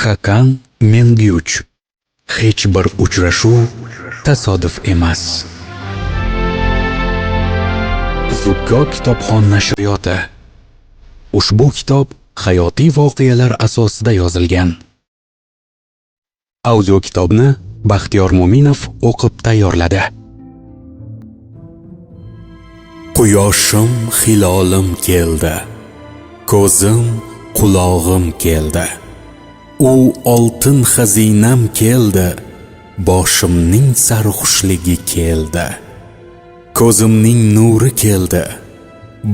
Hakan Mengyuch. Hech bir uchrashuv tasodif emas. Zukko kitobxon nashriyoti. Ushbu kitob hayotiy voqealar asosida yozilgan. Audio kitobni Baxtiyor Mo'minov o'qib tayyorladi. Quyoshim, hilolim keldi. Ko'zim, qulog'im keldi. U oltin xazinam keldi. Boshimning sarxushligi keldi. Ko'zimning nuri keldi.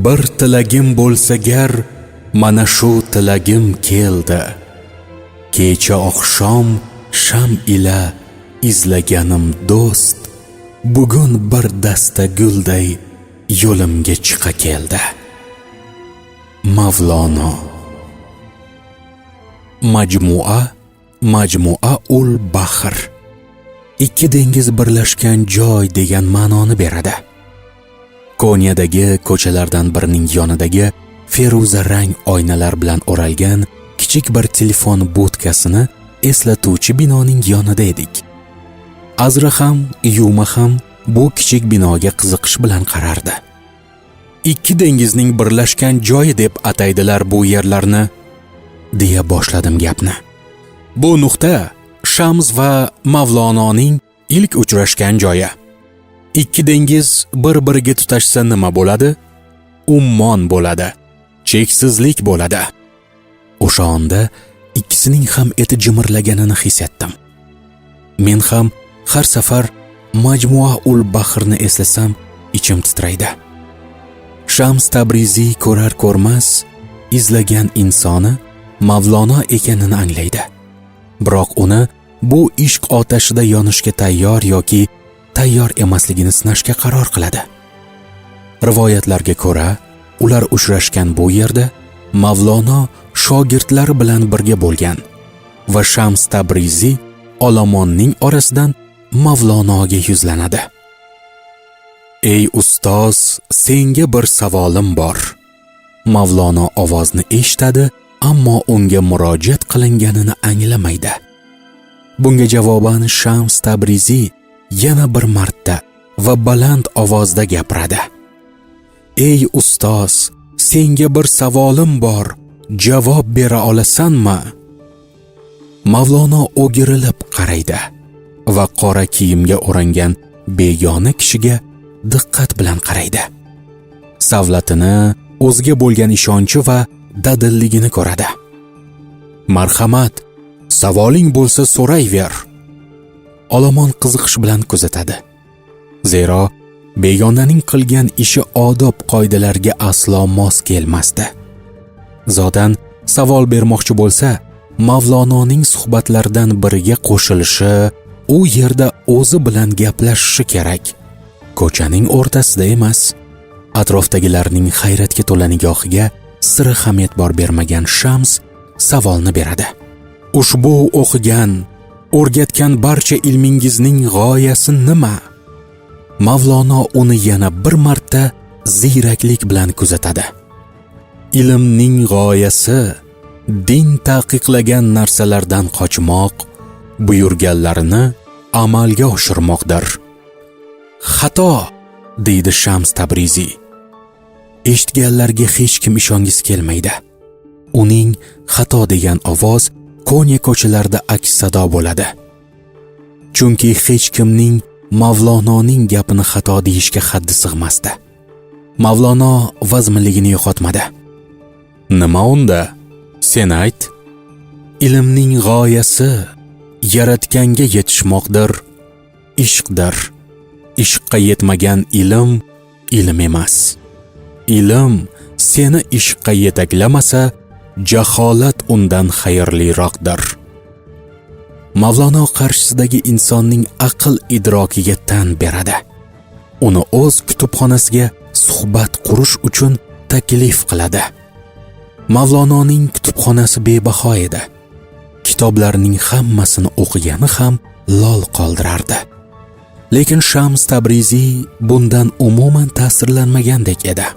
Bir tilagim bo'lsa gar, mana shu tilagim keldi. Kecha oqshom sham ila izlaganim do'st, bugun bir dasta gulday yo'limga chiqa keldi. Mavlono. Majmua, Majmua ul Bahr. Ikki dengiz birlashgan joy degan ma'noni beradi. Konyadagi ko'chalardan birining yonidagi feruza rang oynalar bilan o'ralgan kichik bir telefon budkasini eslatuvchi binoning yonida edik. Azra ham, Yuma ham bu kichik binoga qiziqish bilan qarardi. Ikki dengizning birlashgan joyi deb ataydilar bu yerlarni, deya boshladim gapni. Bu nuqta Shams va Mavlononing ilk uchrashgan joyi. Ikki dengiz bir-biriga tutashsa nima bo'ladi? Ummon bo'ladi. Cheksizlik bo'ladi. O'sha onda ikkisining ham eti jimirlaganini his etdim. Men ham har safar Majmua ul Bahrni eslasam, ichim titraydi. Shams Tabriziy ko'rar ko'rmas izlagan insoni Mavlono ekanini anglaydi. Biroq uni bu ishq otashida yonishga tayyor yoki tayyor emasligini sinashga qaror qiladi. Rivoyatlarga ko'ra, ular uchrashgan bu yerda Mavlono shogirdlari bilan birga bo'lgan va Shams Tabriziy olomonning orasidan Mavlonoga yuzlanadi. Ey ustoz, senga bir savolim bor. Mavlono ovozni eshitadi, ammo unga murojaat qilinganini anglamaydi. Bunga javoban Shams Tabriziy yana bir marta va baland ovozda gapiradi. Ey ustoz, senga bir savolim bor, javob bera olasanmi? Mavlono o'girilib qaraydi va qora kiyimga o'rangan begona kishiga diqqat bilan qaraydi. Savlatini, o'ziga bo'lgan ishonchi va dadilligini ko'radi. Marhamat, savoling bo'lsa so'rayver. Olomon qiziqish bilan kuzatadi. Zero begonaning qilgan ishi odob qoidalarga aslo mos kelmasdi. Zotan savol bermoqchi bo'lsa, Mavlononing suhbatlaridan biriga qo'shilishi, u yerda o'zi bilan gaplashishi kerak. Ko'chaning o'rtasida emas. Atrofdagilarning hayratga to'la nigohiga sira ham e'tibor bermagan Shams savolni beradi. Ushbu o'qigan, o'rgatgan barcha ilmingizning g'oyasi nima? Mavlono uni yana bir marta ziyraklik bilan kuzatadi. Ilmning g'oyasi din taqiqlagan narsalardan qochmoq, buyurganlarini amalga oshirmoqdir. Xato, deydi Shams Tabriziy. Eshitganlarga hech kim ishongisi kelmaydi. Uning xato degan ovoz Konya ko'chalarida aks sado bo'ladi. Chunki hech kimning Mavlononing gapini xato deyishga haddi sig'masdi. Mavlono vazminligini yo'qotmadi. Nima unda? Sen ayt. Ilmning g'oyasi yaratganga yetishmoqdir, ishqdir. Ishqqa yetmagan ilm ilm emas. Ilm seni ishqqa yetaklamasa, jaholat undan xayrliroqdir. Mavlono qarshisidagi insonning aql idrokiga tan beradi. Uni o'z kutubxonasiga suhbat qurish uchun taklif qiladi. Mavlononing kutubxonasi bebaho edi. Kitoblarning hammasini o'qigani ham lol qoldirardi. Lekin Shams Tabriziy bundan umuman ta'sirlanmagandek edi.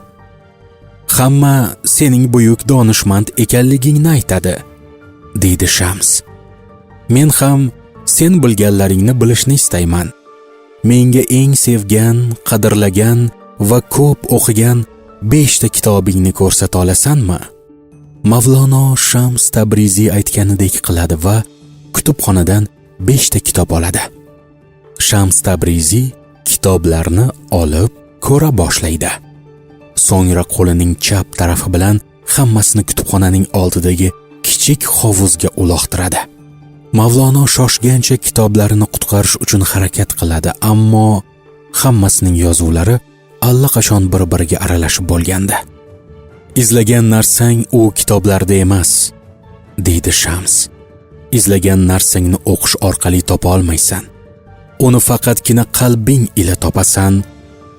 Hamma sening buyuk donishmand ekanligingni aytadi, deydi Shams. Men ham sen bilganlaringni bilishni istayman. Menga eng sevgan, qadrlagan va ko'p o'qigan 5 ta kitobingni ko'rsata olasanmi? Mavlono Shams Tabriziy aytganidek qiladi va kutubxonadan 5 ta kitob oladi. Shams Tabriziy kitoblarni olib ko'ra boshlaydi. So'ngra qo'lining chap tarafi bilan hammasini kutubxonaning oldidagi kichik hovuzga uloqtiradi. Mavlono shoshgancha kitoblarini qutqarish uchun harakat qiladi, ammo hammasining yozuvlari allaqachon bir-biriga aralashib bo'lgandi. Izlagan narsang u kitoblarda emas, deydi Shams. Izlagan narsangni o'qish orqali topa olmaysan. Uni faqatgina qalbing ila topasan.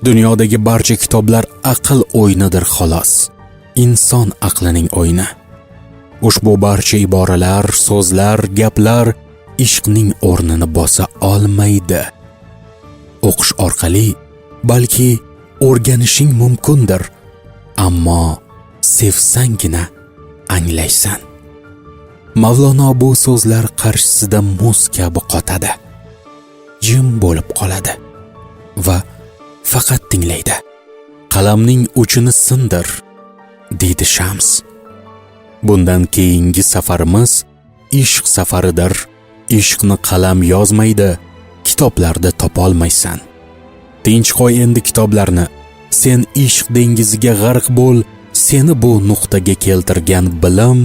Dunyodagi barcha kitoblar aql o'yinidir xolos. Inson aqlining o'yini. Ushbu barcha iboralar, so'zlar, gaplar ishqning o'rnini bosa olmaydi. O'qish orqali balki o'rganishing mumkindir, ammo sevsanggina anglaysan. Mavlono bu so'zlar qarshisida muz kabi qotadi. Jim bo'lib qoladi va faqat tinglaydi. Qalamning uchini sindir, deydi Shams. Bundan keyingi safarimiz ishq safaridir. Ishqni qalam yozmaydi, kitoblarda topolmaysan. Tinch qo'y endi kitoblarni. Sen ishq dengiziga g'arq bo'l, seni bu nuqtaga keltirgan bilim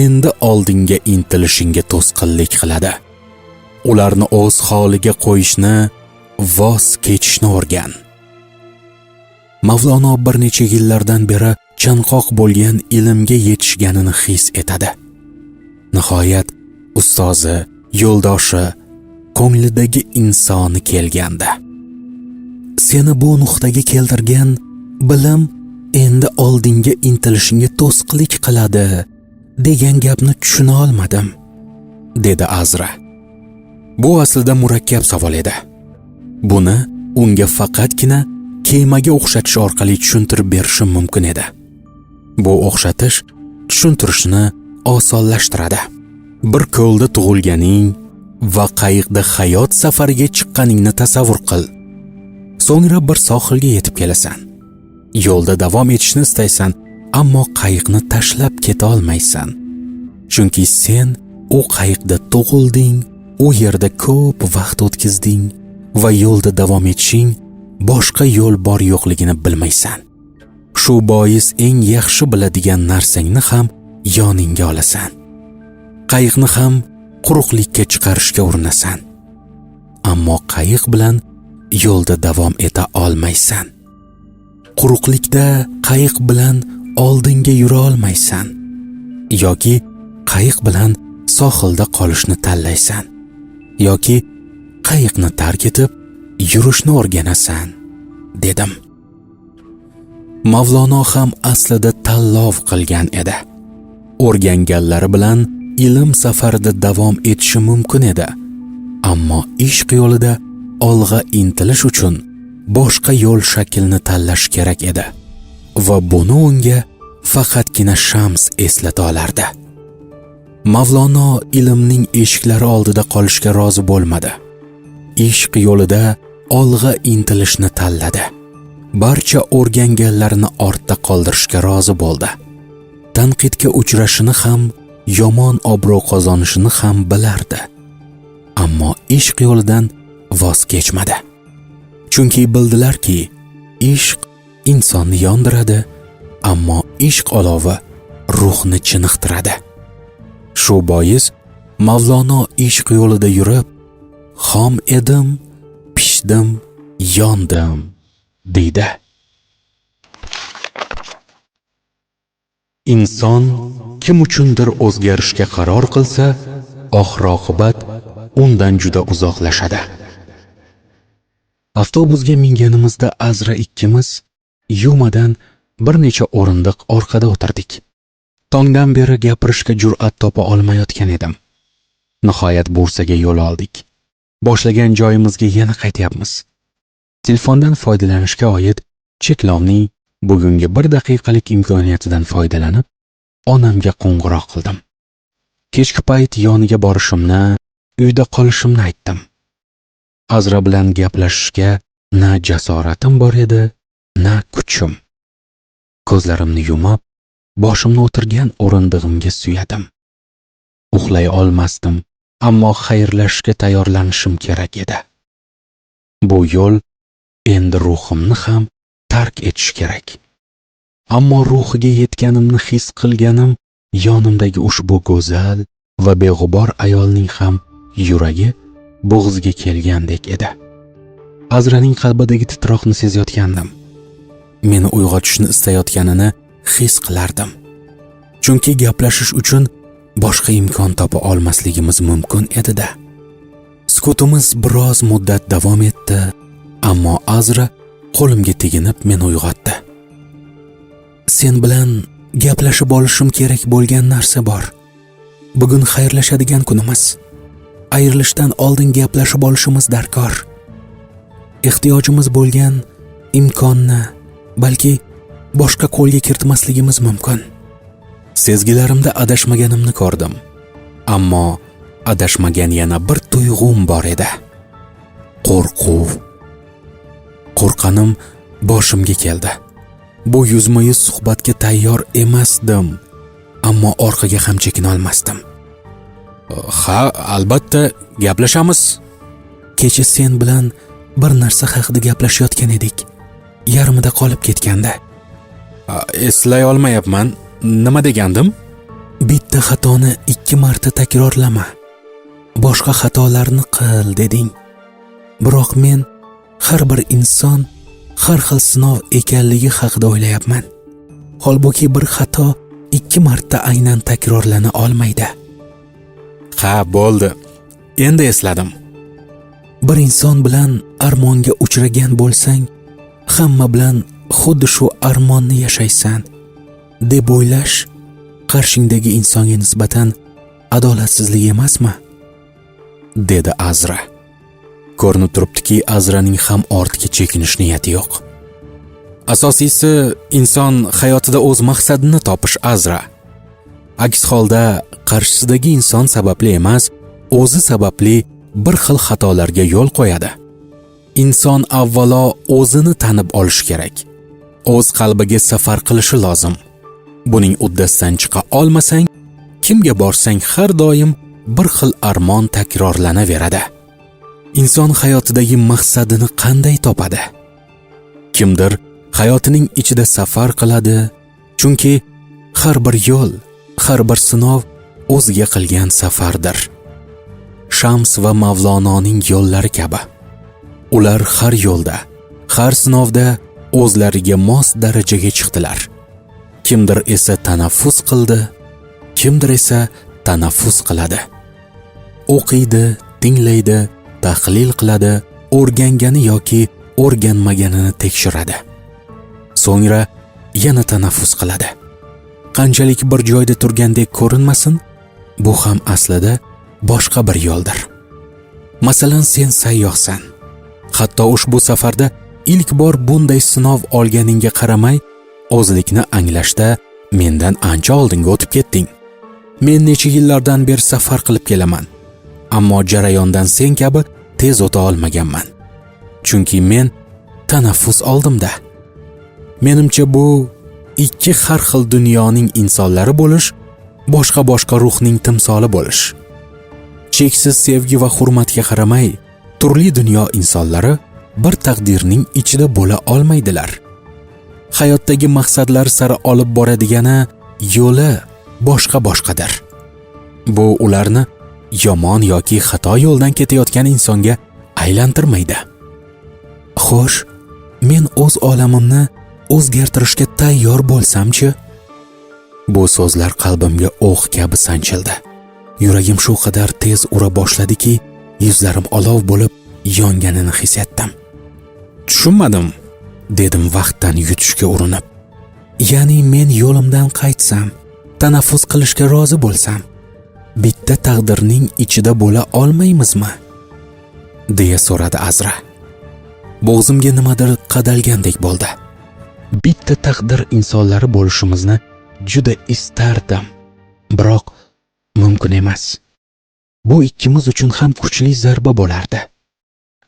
endi oldinga intilishingga to'sqinlik qiladi. Ularni o'z holiga qo'yishni, voz kechishni o'rgan. Mavlono bir necha yillardan beri chanqoq bo'lgan ilmga yetishganini his etadi. Nihoyat ustozi, yo'ldoshi, ko'nglidagi insoni kelgandi. Seni bu nuqtaga keltirgan bilim endi oldinga intilishingga to'sqinlik qiladi degan gapni tushuna olmadim, dedi Azra. Bu aslida murakkab savol edi. Buni unga faqatgina kemaga o'xshatish orqali tushuntirib berishim mumkin edi. Bu o'xshatish tushuntirishni osonlashtiradi. Bir ko'lda tug'ilganing va qayiqda hayot safariga chiqqaningni tasavvur qil. So'ngra bir sohilga yetib kelasan. Yo'lda davom etishni istaysan, ammo qayiqni tashlab keta olmaysan. Chunki sen u qayiqda tug'ilding, u yerda ko'p vaqt o'tkazding va yo'lda davom etishing boshqa yo'l bor yo'qligini bilmaysan. Shu bois eng yaxshi biladigan narsangni ham yoningga olasan. Qayiqni ham quruqlikka chiqarishga urinasan. Ammo qayiq bilan yo'lda davom eta olmaysan. Quruqlikda qayiq bilan oldinga yura olmaysan yoki qayiq bilan sohilda qolishni tanlaysan yoki qayiqni tark etib yurishni o'rganasan, dedim. Mavlono ham aslida tanlov qilgan edi. O'rganganlari bilan ilm safarida davom etishi mumkin edi. Ammo ishq yo'lida olg'a intilish uchun boshqa yo'l shaklini tanlash kerak edi va buni unga faqatgina Shams eslata olardi. Mavlono ilmning eshiklari oldida qolishga rozi bo'lmadi. Ishq yo'lida olg'a intilishni tanladi. Barcha o'rganganlarini ortda qoldirishga rozi bo'ldi. Tanqidga uchrashini ham, yomon obro' qozonishini ham bilardi. Ammo ishq yo'lidan voz kechmadi. Chunki bildilarki, ishq insonni yondiradi, ammo ishq olovi ruhni chiniqtiradi. Shu bois Mavlono ishq yo'lida yurib, xom edim, pishdim, yondim, deydi. Inson kim uchundir o'zgarishga qaror qilsa, oxir-oqibat undan juda uzoqlashadi. Avtobusga minganimizda Azra ikkimiz Yumadan bir necha o'rindiq orqada o'tirdik. Tongdan beri gapirishga jur'at topa olmayotgan edim. Nihoyat Bursaga yo'l oldik. Boshlagan joyimizga yana qaytyapmiz. Telefondan foydalanishga oid cheklovning bugungi bir daqiqalik imkoniyatidan foydalanib, onamga qo'ng'iroq qildim. Kechki payt yoniga borishimni Uyda qolishimni aytdim. Azra bilan gaplashishga na jasoratim bor edi, na kuchim. Ko'zlarimni yumib, boshimni o'tirgan o'rindig'imga suyadim. Uxlay olmasdim, ammo xayrlashishga tayyorlanishim kerak edi. Bu yo'l endi ruhimni ham tark etish kerak. Ammo ruhiga yetganimni his qilganim yonimdagi ushbu go'zal va beg'ubor ayolning ham yuragi bo'g'ziga kelgandek edi. Azraning qalbidagi titroqni sezayotgandim. Meni uyg'otishni istayotganini his qilardim. Chunki gaplashish uchun boshqa imkon topa olmasligimiz mumkin edi-da. Sukutimiz biroz muddat davom etdi, ammo Azra qo'limga teginib meni uyg'otdi. Sen bilan gaplashib olishim kerak bo'lgan narsa bor. Bugun xayrlashadigan kunimiz. Ayrilishdan oldin gaplashib olishimiz darkor. Ehtiyojimiz bo'lgan imkonni balki boshqa qo'lga kiritmasligimiz mumkin. Sezgilarimda adashmaganimni ko'rdim. Ammo adashmagan yana bir tuyg'um bor edi. Qo'rquv. Qo'rqqanim boshimga keldi. Bu yuzma-yuz suhbatga tayyor emasdim, ammo orqaga ham chekina olmasdim. Ha, albatta gaplashamiz. Kecha sen bilan bir narsa haqida gaplashayotgan edik. Yarmida qolib ketganda. Eslay olmayapman. Nima degandim? Bitta xatoni 2 marta takrorlama. Boshqa xatolarni qil deding. Biroq men har bir inson har xil sinov ekanligi haqida o'ylayapman. Holbuki bir xato 2 marta aynan takrorlana olmaydi. Ha, bo'ldi. Endi esladim. Bir inson bilan armonga uchragan bo'lsang, hamma bilan xuddi shu armonni yashaysan deb o'ylash qarshingdagi insonga nisbatan adolatsizlik emasmi? Dedi Azra. Ko'rinib turibdiki, Azraning ham ortga chekinish niyati yo'q. Asosiysi inson hayotida o'z maqsadini topish, Azra. Aks holda qarshisidagi inson sababli emas, o'zi sababli bir xil xatolarga yo'l qo'yadi. Inson avvalo o'zini tanib olishi kerak. O'z qalbiga safar qilishi lozim. Buning uddasidan chiqa olmasang, kimga borsang har doim bir xil armon takrorlanaveradi. Inson hayotidagi maqsadini qanday topadi? Kimdir hayotining ichida safar qiladi, chunki har bir yo'l, har bir sinov o'ziga qilgan safardir. Shams va Mavlononing yo'llari kabi. Ular har yo'lda, har sinovda o'zlariga mos darajaga chiqdilar. Kimdir esa tanaffus qildi, kimdir esa tanaffus qiladi. O'qiydi, tinglaydi, tahlil qiladi, o'rgangani yoki o'rganmaganini tekshiradi. So'ngra yana tanaffus qiladi. Qanchalik bir joyda turgandek ko'rinmasin, bu ham aslida boshqa bir yo'ldir. Masalan, sen sayyohsan. Hatto ushbu safarda ilk bor bunday sinov olganingga qaramay, o'zlikni anglashda mendan ancha oldinga o'tib ketding. Men necha yillardan beri safar qilib kelaman. Ammo jarayondan sen kabi tez o'ta olmaganman. Chunki men tanaffus oldimda. Menimcha bu ikki har xil dunyoning insonlari bo'lish, boshqa-boshqa ruhning timsoli bo'lish. Cheksiz sevgi va hurmatga qaramay, turli dunyo insonlari bir taqdirning ichida bo'la olmaydilar. Hayotdagi maqsadlar sari olib boradigani yo'li boshqa-boshqadir. Bu ularni yomon yoki xato yo'ldan ketayotgan insonga aylantirmaydi. Xo'sh, men o'z olamimni o'zgartirishga tayyor bo'lsam-chi? Bu so'zlar qalbimga o'q kabi sanchildi. Yuragim shu qadar tez ura boshladiki, yuzlarim olov bo'lib yonganini his etdim. Tushunmadim, dedim vaqtdan yutishga urinib. Ya'ni men yo'limdan qaytsam, tanaffus qilishga rozi bo'lsam, bitta taqdirning ichida bo'la olmaymizmi? Deya so'radi Azra. Bo'g'zimga nimadir qadalgandek bo'ldi. Bitta taqdir insonlari bo'lishimizni juda istardim. Biroq mumkin emas. Bu ikkimiz uchun ham kuchli zarba bo'lardi.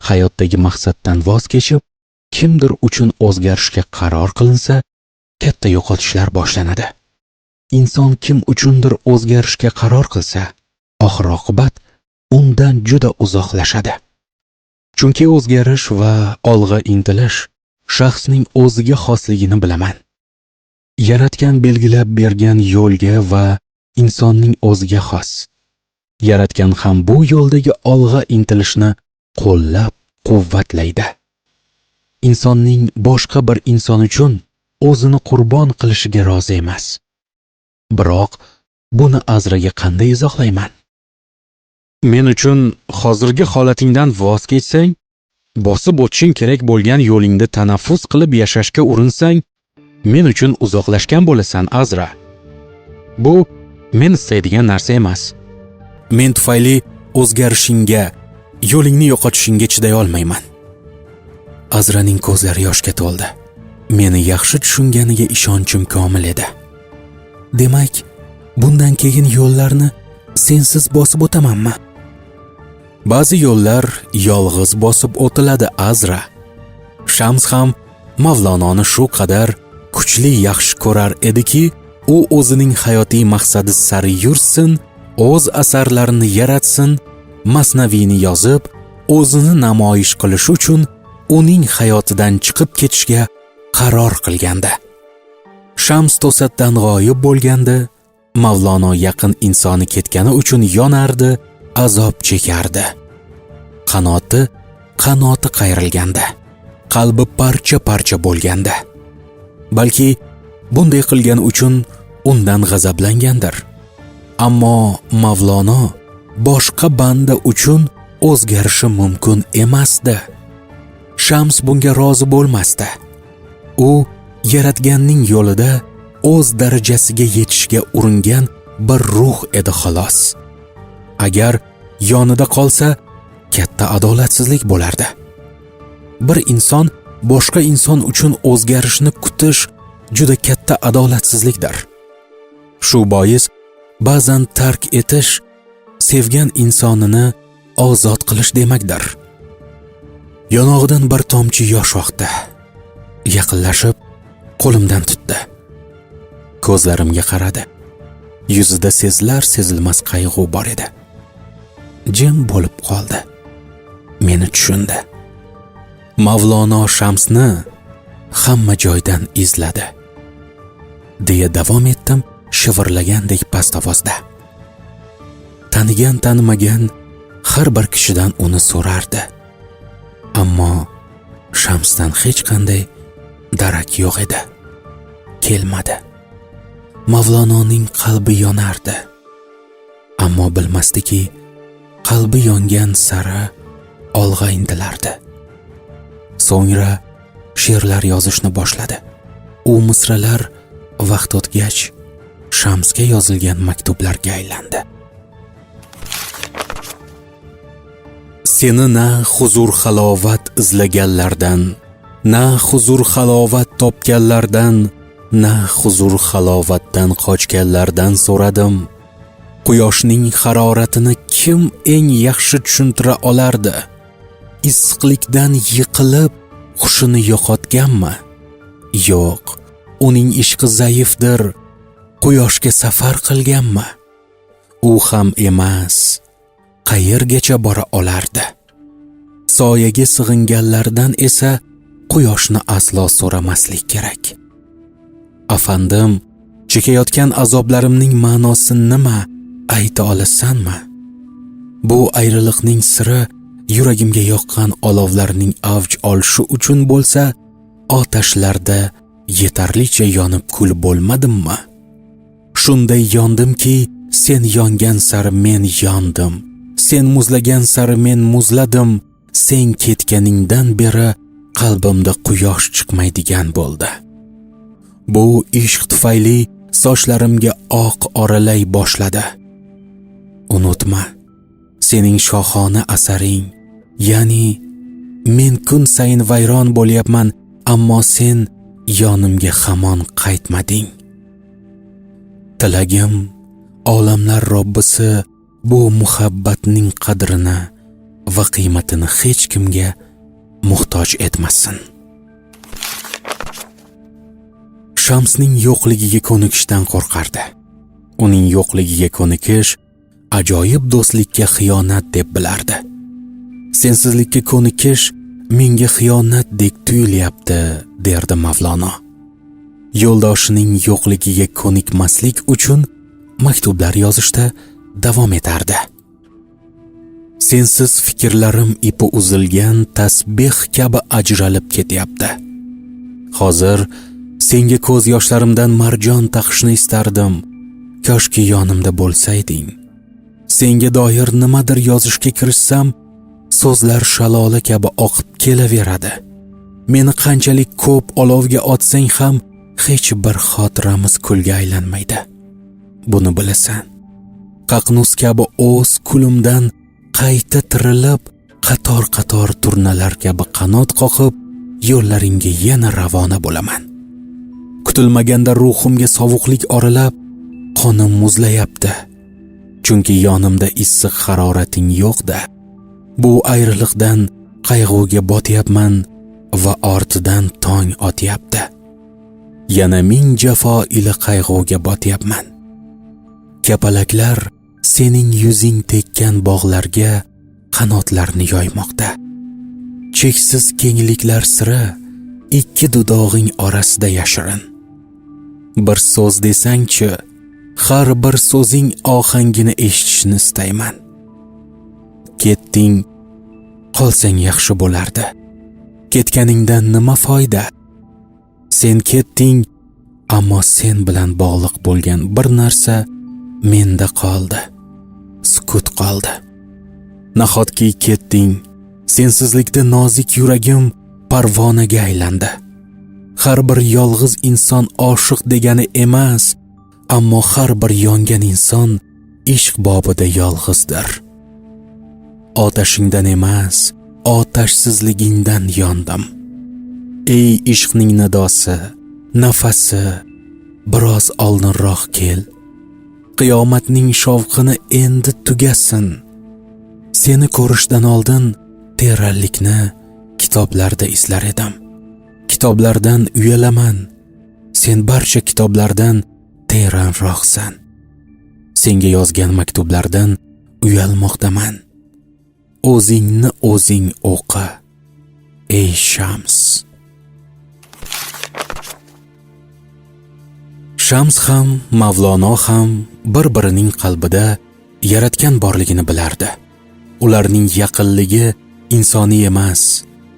Hayotdagi maqsaddan voz kechib, kimdir uchun o'zgarishga qaror qilinsa, katta yo'qotishlar boshlanadi. Inson kim uchundir o'zgarishga qaror qilsa, oxir-oqibat undan juda uzoqlashadi. Chunki o'zgarish va olg'a intilish shaxsning o'ziga xosligini bilaman. Yaratgan belgilab bergan yo'lga va insonning o'ziga xos. Yaratgan ham bu yo'ldagi olg'a intilishni qo'llab quvvatlaydi. Insonning boshqa bir inson uchun o'zini qurbon qilishiga rozi emas. Biroq buni Azraga qanday izohlayman? Men uchun hozirgi holatingdan voz kechsang, bosib o'tishing kerak bo'lgan yo'lingda tanaffus qilib yashashga urinsang, men uchun uzoqlashgan bo'lasan, Azra. Bu men istaydigan narsa emas. Men tufayli o'zgarishingga, yo'lingni yo'qotishingga chiday olmayman. Azraning ko'zlari yoshga to'ldi. Meni yaxshi tushunganiga ishonchim komil edi. Demak, bundan keyin yo'llarni sensiz bosib o'tamanmi? Ba'zi yo'llar yolg'iz bosib o'tiladi, Azra. Shams ham Mavlononi shu qadar kuchli yaxshi ko'rar ediki, u o'zining hayotiy maqsadi sari yursin, o'z asarlarini yaratsin, masnaviyni yozib, o'zini namoyish qilish uchun uning hayotidan chiqib ketishga qaror qilgandi. Shams to'satdan g'oyib bo'lgandi, Mavlono yaqin insoni ketgani uchun yonardi, azob chekardi. Qanoti qayrilgandi. Qalbi parcha-parcha bo'lgandi. Balki bunday qilgani uchun undan g'azablangandir. Ammo Mavlono boshqa banda uchun o'zgarishi mumkin emasdi. Shams bunga rozi bo'lmasdi. U yaratganning yo'lida o'z darajasiga yetishga uringan bir ruh edi xolos. Agar yonida qolsa, katta adolatsizlik bo'lardi. Bir inson boshqa inson uchun o'zgarishni kutish juda katta adolatsizlikdir. Shu bois ba'zan tark etish sevgan insonini ozod qilish demakdir. Yonog'idan bir tomchi yosh oqdi. Yaqinlashib qo'limdan tutdi. Ko'zlarimga qaradi. Yuzida sezilar sezilmas qayg'u bor edi. Jim bo'lib qoldi. Meni tushundi. Mavlono Shamsni hamma joydan izladi, deya davom etdim shivirlagandek past ovozda. Tanigan tanimagan har bir kishidan uni so'rardi. Ammo Shamsdan hech qanday darak yo'q edi. Kelmadi. Mavlononing qalbi yonardi. Ammo bilmasdiki, qalbi yongan sari olg'a intilardi. So'ngra she'rlar yozishni boshladi. U misralar vaqt o'tgach Shamsga yozilgan maktublarga aylandi. Seni na huzur halovat izlaganlardan, na huzur halovat topganlardan, na huzur halovatdan qochganlardan so'radim. Quyoshning haroratini kim eng yaxshi tushuntira olardi? Issiqlikdan yiqilib hushini yo'qotganmi? Yo'q, uning ishqi zaifdir. Quyoshga safar qilganmi? U ham emas. Qayergacha bora olardi? Soyaga sig'inganlardan esa quyoshni aslo so'ramaslik kerak. Afandim, chekayotgan azoblarimning ma'nosi nima, ayta olasanmi? Bu ayriliqning siri yuragimga yoqqan olovlarning avj olishi uchun bo'lsa, otashlarda yetarlicha yonib kul bo'lmadimmi? Shunday yondimki, sen yongan sari men yondim, sen muzlagan sari men muzladim, sen ketganingdan beri qalbimda quyosh chiqmaydigan bo'ldi. Bu ishq tufayli sochlarimga oq oralay boshladi. Unutma, sening shohona asaring, ya'ni men kun sayin vayron bo'lyapman, ammo sen yonimga hamon qaytmading. Tilagim olamlar Robbisi Bu muhabbatning qadrini va qiymatini hech kimga muhtoj etmasin. Shamsning yo'qligiga ko'nikishdan qo'rqardi. Uning yo'qligiga ko'nikish ajoyib do'stlikka xiyonat deb bilardi. Sensizlikka ko'nikish menga xiyonatdek tuyulyapti, derdi Mavlono. Yo'ldoshining yo'qligiga ko'nikmaslik uchun maktublar yozishda davom etardi. Sensiz fikrlarim ipi uzilgan tasbih kabi ajralib ketyapti. Hozir senga ko'z yoshlarimdan marjon taqishni istardim. Koshki yonimda bo'lsayding. Senga doir nimadir yozishga kirishsam, so'zlar shalola kabi oqib kelaveradi. Meni qanchalik ko'p olovga otsang ham hech bir xotiramiz kulga aylanmaydi. Buni bilasan. Qaqnus kabi o'z kulimdan qayta tirilib, qator-qator turnalar kabi qanot qoqib, yo'llaringga yana ravona bo'laman. Kutilmaganda ruhimga sovuqlik oralab, qonim muzlayapti. Chunki yonimda issiq harorating yo'q-da. Bu ayriliqdan qayg'uga botyapman va ortidan tong otyapti. Yana ming jafo ila qayg'uga botyapman. Kapalaklar sening yuzing tekkan bog'larga qanotlarni yoymoqda. Cheksiz kengliklar siri ikki dudog'ing orasida yashirin. Bir so'z desangchi, har bir so'zing ohangini eshitishni istayman. Ketding, qolsang yaxshi bo'lardi. Ketganingdan nima foyda? Sen ketding, ammo sen bilan bog'liq bo'lgan bir narsa menda qoldi. Sukut qoldi. Nahotki ketding, sensizlikda nozik yuragim parvonaga aylandi. Har bir yolg'iz inson oshiq degani emas, ammo har bir yongan inson ishq bobida yolg'izdir. Otashingdan emas, otashsizligingdan yondim. Ey ishqning nidosi, nafasi, biroz oldinroq kel. Qiyomatning shovqini endi tugasin. Seni ko'rishdan oldin teranlikni kitoblarda izlar edim. Kitoblardan uyalaman. Sen barcha kitoblardan teranroqsan. Senga yozgan maktublardan uyalmoqdaman. O'zingni o'zing o'qi, ey Shams. Shams ham, Mavlono ham bir-birining qalbida yaratgan borligini bilardi. Ularning yaqinligi insoniy emas,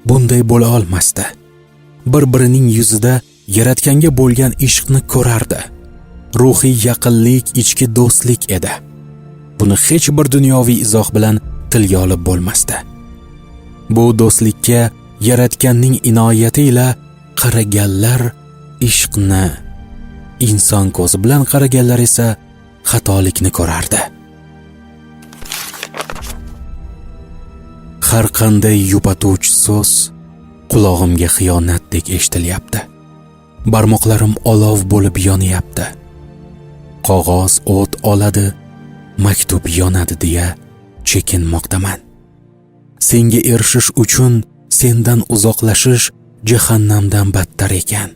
bunday bo'la olmasdi. Bir-birining yuzida yaratganga bo'lgan ishqni ko'rardi. Ruhiy yaqinlik ichki do'stlik edi. Buni hech bir dunyoviy izoh bilan tilga olib bo'lmasdi. Bu do'stlikka yaratganning inoyati ila qaraganlar ishqni, inson ko'zi bilan qaraganlar esa xatolikni ko'rardi. Har qanday yupatuvchi so'z qulog'imga xiyonatdek eshitilyapti. Barmoqlarim olov bo'lib yonyapti. Qog'oz o't oladi, maktub yonadi deya chekinmoqdaman. Senga erishish uchun sendan uzoqlashish jahannamdan battar ekan.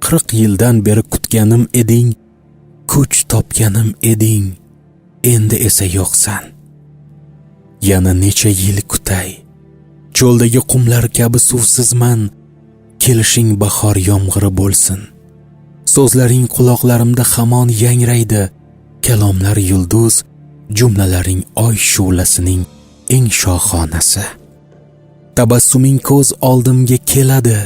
40 yildan beri kutganim eding, kuch topganim eding, endi esa yo'qsan. Yana necha yil kutay? Cho'ldagi qumlar kabi suvsizman, kelishing bahor yomg'iri bo'lsin. So'zlaring quloqlarimda hamon yangraydi, kalomlar yulduz, jumlalaring oy shu'lasining eng shohonasi. Tabassuming ko'z oldimga keladi,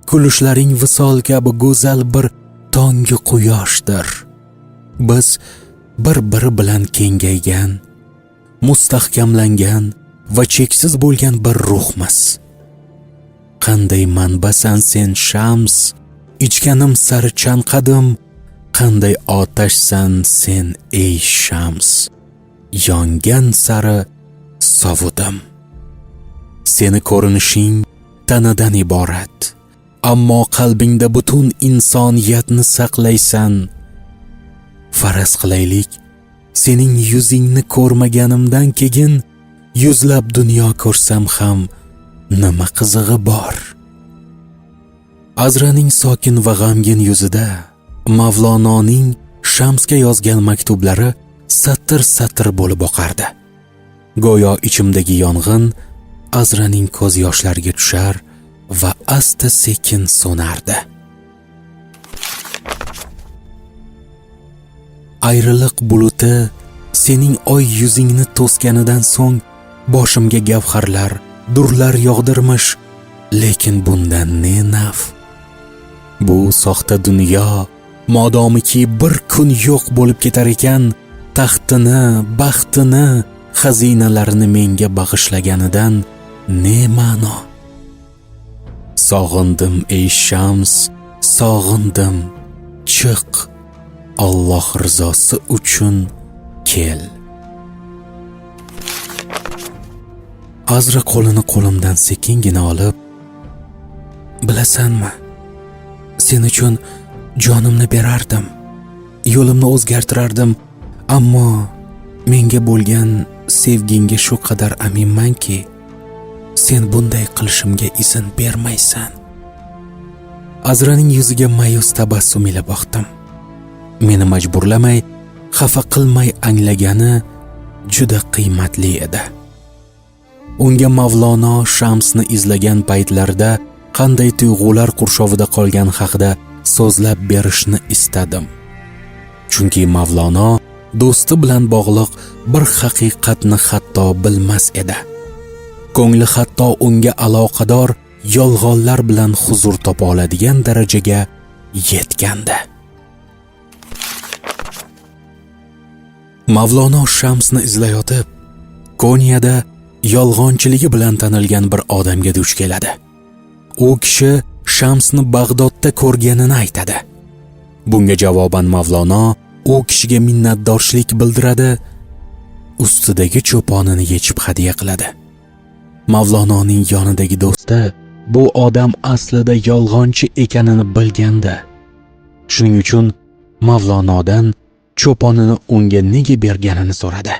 kulishlaring visol kabi go'zal bir tonggi quyoshdir. Biz bir-biri bilan kengaygan, mustahkamlangan va cheksiz bo'lgan bir ruhmiz. Qanday manbasan sen Shams, ichganim sari chanqadim, qanday otashsan sen ey Shams, yongan sari sovudim. Seni ko'rinishing tanadan iborat, ammo qalbingda butun insoniyatni saqlaysan. Faraz qilaylik, Sening yuzingni ko'rmaganimdan keyin yuzlab dunyo ko'rsam ham nima qizig'i bor? Azraning sokin va g'amgin yuzida Mavlononing Shamsga yozgan maktublari satr-satr bo'lib oqardi. Go'yo ichimdagi yong'in Azraning ko'z yoshlariga tushar va asta-sekin so'nardi. Ayriliq buluti sening oy yuzingni to'sganidan so'ng boshimga gavharlar, durlar yog'dirmish, lekin bundan ne naf? Bu soxta dunyo modomiki bir kun yo'q bo'lib ketar ekan, taxtini, baxtini, xazinalarini menga bag'ishlaganidan ne ma'no? Sog'indim ey Shams, sog'indim, chiq, Alloh rizosi uchun kel. Azra qo'lini qo'limdan sekingina olib, bilasanmi, sen uchun jonimni berardim, yo'limni o'zgartirardim, ammo menga bo'lgan sevgingga shu qadar aminmanki, sen bunday qilishimga izn bermaysan. Azraning yuziga ma'yus tabassum ila boqdim. Meni majburlamay, xafa qilmay anglagani juda qiymatli edi. Unga Mavlono Shamsni izlagan paytlarida qanday tuyg'ular qurshovida qolgani haqida so'zlab berishni istadim. Chunki Mavlono do'sti bilan bog'liq bir haqiqatni hatto bilmas edi. Ko'ngli hatto unga aloqador yolg'onlar bilan huzur topa oladigan darajaga yetgandi. Mavlono Shamsni izlayotib, Konyada yolg'onchiligi bilan tanilgan bir odamga duch keladi. U kishi Shamsni Bag'dodda ko'rganini aytadi. Bunga javoban Mavlono u kishiga minnatdorchilik bildiradi, ustidagi cho'ponini yechib hadya qiladi. Mavlononing yonidagi do'sti bu odam aslida yolg'onchi ekanini bilgandi. Shuning uchun Mavlonodan cho'ponini unga nega berganini so'radi.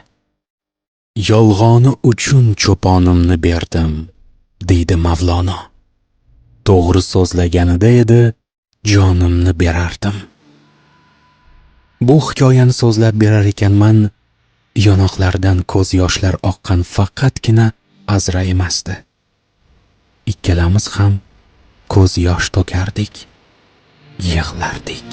Yolg'oni uchun cho'ponimni berdim, deydi Mavlono. To'g'ri so'zlaganida edi, jonimni berardim. Bu hikoyani so'zlab berar ekanman, yonoqlardan ko'z yoshlar oqqan faqatgina Azra emasdi. Ikkalamiz ham ko'z yosh to'kardik, yig'lardik.